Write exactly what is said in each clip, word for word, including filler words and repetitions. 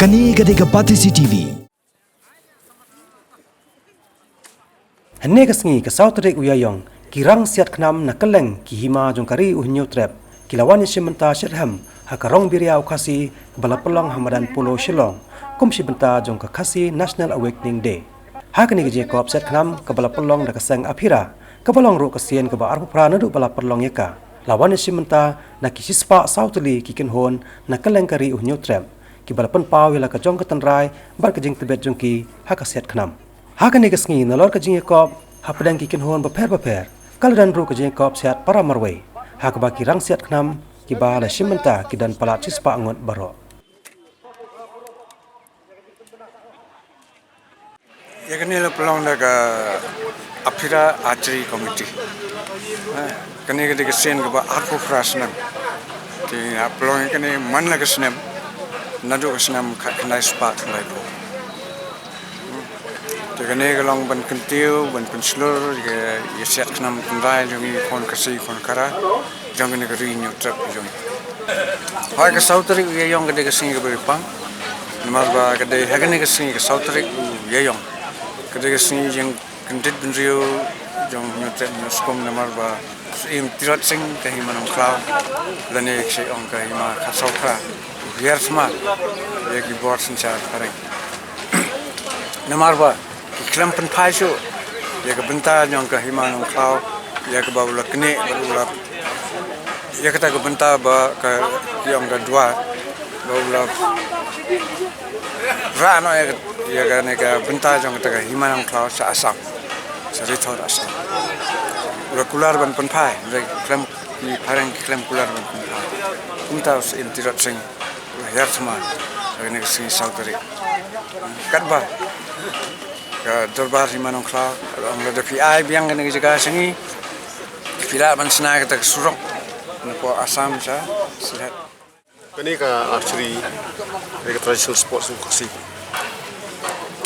Kane ka dei ka Batesi T V. Hynne ka sngi ka saw tarik u Ïaïong, ki rang siat khnam na kylleng ki hima jong ka ri u Hynñiewtrep ki la wan ïashim bynta shitrhem ha ka rong biria u Khasi kaba la pynlong ha madan Polo Shillong, kum shi bynta jong ka Khasi National Awakening Day. Ha kane ka jingïakop siat khnam kaba la pynlong da ka seng APHIRA, kaba long ruh ka sien kaba arphew phra naduh ba la pynlong ïa ka, la wan ïashim bynta na ki shispah saw tylli ki kynhun na kylleng ka ri u Hynñiewtrep, kiba la pynpaw ïa la ka jong ka tynrai bad ka jingtbit jong ki ha ka siat khnam. Ha kane ka sngi nalor ka jingïakop hapdeng ki kynhun bapher bapher, ka la don ruh ka jingïakop siat para marwei, ha kaba ki rang siat khnam kiba la shim bynta ki don palat shispah ngut baroh. Ïa kane la pynlong da ka APHIRA Archery Committee. Eh, kane ka dei ka sien kaba arphew phra snem. Te la pynlong ïa kane man la ka snem, naduh ka snem khatkhyndai spah khyndaiphew. Te kane ka long ban kyntiew, ban pynshlur ïa ka, ïa siat khnam tynrai jong ngi khun Khasi khun Khara jong kane ka ri Hynñiewtrep jong ngi. Hooid, ka saw tarik u Ïaïong ka dei ka sngi kaba riewspah. Namar ba ka dei ha kane ka sngi ka saw tarik u Ïaïong, ka dei ka sngi jingkyndit bynriew jong Hynñiewtrep Hynñiewskum, namar ba Syiem Tirot Sing ka hima Nongkhlaw, lane ka shu ong ka hima Khatsawphra, u hiar thma ïa ki bor synshar phareng. Namar ba ki khlem pynphai shuh ïa ka bynta jong ka hima Nongkhlaw, ïa kaba u la knieh bad u la, ïa kata ka bynta ba ka, ki ong ka duar, ba u la rah noh ïa ka, ïa kane ka bynta jong kata ka hima Nongkhlaw sha Assam, sha Ri Thor Assam. U la kular ban pynphai, hynrei khlem, ki phareng ki khlem kular ban pynphai. Kumta u Syiem Tirot Sing u la hiar thma ha kane ka sngi saw tarik. Katba ka dorbar hima Nongkhlaw ka ong, lada phi ai biang kane ka jaka sha ngi, phi lah ban shna kata ka surok napoh Assam sha Sylhet. Kane ka archery, kane ka traditional sports u Khasi.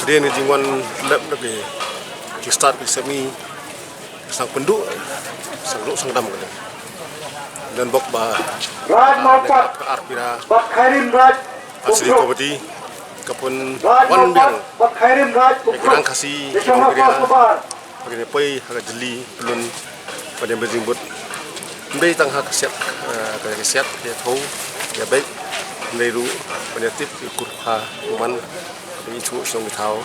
Hadien ka jingwan lep da ki jingstad ki semi, sang pynduh, sang duh sang dam kane. Dan bok ba Raj Mawpat, ka APHIRA, Bat Khairin Raj, Archery Kumsuk. Committee, ka pun Raj wan Mawpat, biang. Bat Khairin Raj, Kumsuk. Ki rang Khasi, Dishong ki rang Hafar Biria. Subar. Ba kin ïa poi ha ka jylli pyllun ban ïa beit jingmut. Ym dei tang ha ka siat, eh, ka siat, ïa thew, ïa beit. Ym dei ruh ban ïa tip ïa kur pha u man, ban ïa ithuh shnong ithaw,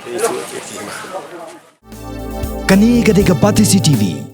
ban ïa ithuh ïa ki hima. Kane ka dei ka Batesi T V.